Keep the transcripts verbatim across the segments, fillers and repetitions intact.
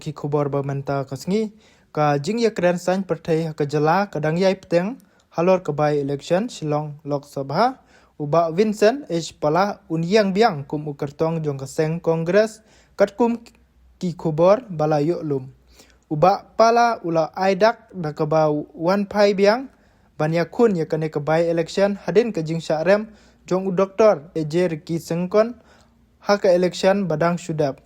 Ki khubor ba mynta ka sngi, ka jingïakren saiñ pyrthei ha ka jylla ka dang ïai bteng halor ka by-election Shillong Lok Sabha. U Bah Vincent H Pala un ïeng biang kum u kyrtong jong ka seng Congress katkum ki khubor ba la ïoh lum. U Bah Pala u la ai dak da kaba wan phai biang ban ïakhun ïa kane ka by-election hadien ka jingshah rem jong u Doktor A J Ricky Syngkon ha ka election ba dang shu dep.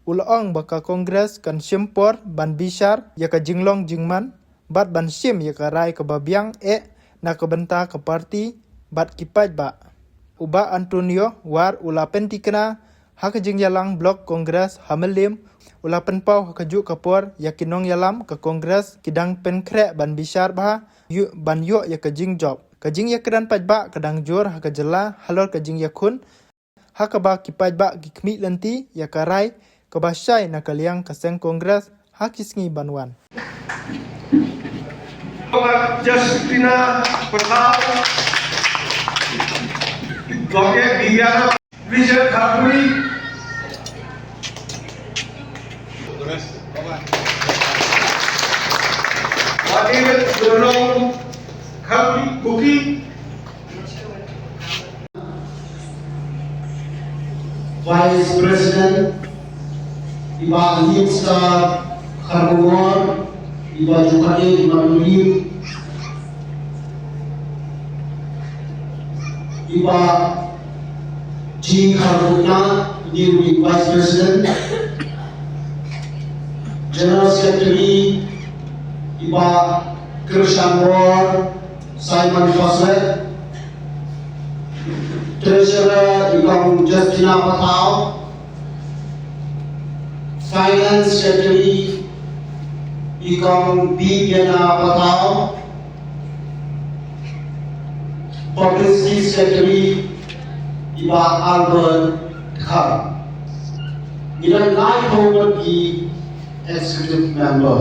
U la ong ba ka Congress kan shim por ban bishar ïa ka jinglong jingman bad ban shim ïa ka rai kaba biang eh na ka bynta ka party bad ki paidbah. U Bah Antonio War u la pynthikna ha ka jingïalang Block Congress ha Mylliem, u la pynpaw ha kajuh ka por ïa ki nongïalam ka Congress ki dang pynkhreh ban bishar bha ïoh ban ïoh ïa ka jingjop. Ka jingïakren paidbah ka dang jur ha ka jylla halor ka jingïakhun, ha kaba ki paidbah ki khmih lynti ïa ka rai kaba shai na ka liang ka seng Congress ha ki sngi ban wan. Justina Pathao, Dr. Bibiana Richard Kharpuri, Dr. Jolong Kharpuri Kuki, Vice President, i Bah Lim Star Kharkongor, i Bah Jukade, i Bah Nulim, i Bah G Kharkongor, i Vice President, General Secretary, i Bah Krishanwar Simon Foslet, Treasurer i Kong Justina Pathao, Finance Secretary i Kong Bibiana Pathao, Publicity Secretary i Bah Albert Khar. Ngi dang lai phew ngut ki Executive Member.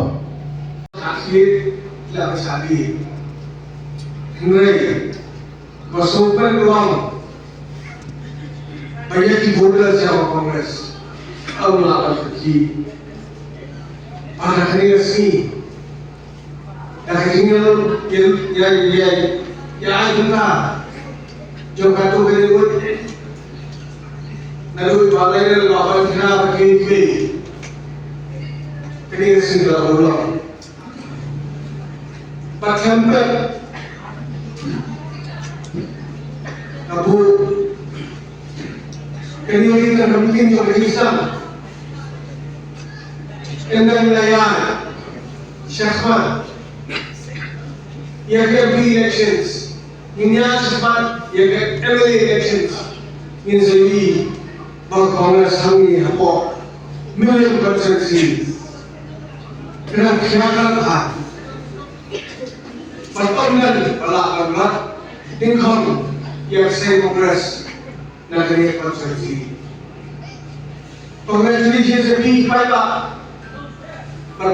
Ka khlieh la ka shadien. Hynrei ba sngewbha ruh ba ïa ki voters jong ka Congress, ym lah ban kyrkieh. Ba da kane ka sngi, da ka jingïa, ïa, ïa, ïa, ïa ai bynta jong katto katne ngut naduh ba lei lei ba ban kynnoh ba ki ki. Kane ka sngi la urlong. Ba khlem pep ka buh kane ka meeting jong ka jingïaseng. Ynda ngi la ïaid shakhmat ïa ka M P elections, ngin ïaid shakhmat ïa ka M L A elections, ngin sa ïohi ba ka Congress hangne hapoh Mylliem constituency ka dang khia ka bha. Bad ym don ba lah ban rat nyngkong ïa ka seng Congress na kane ka constituency. Congratulations ïa phi paidbah. Bad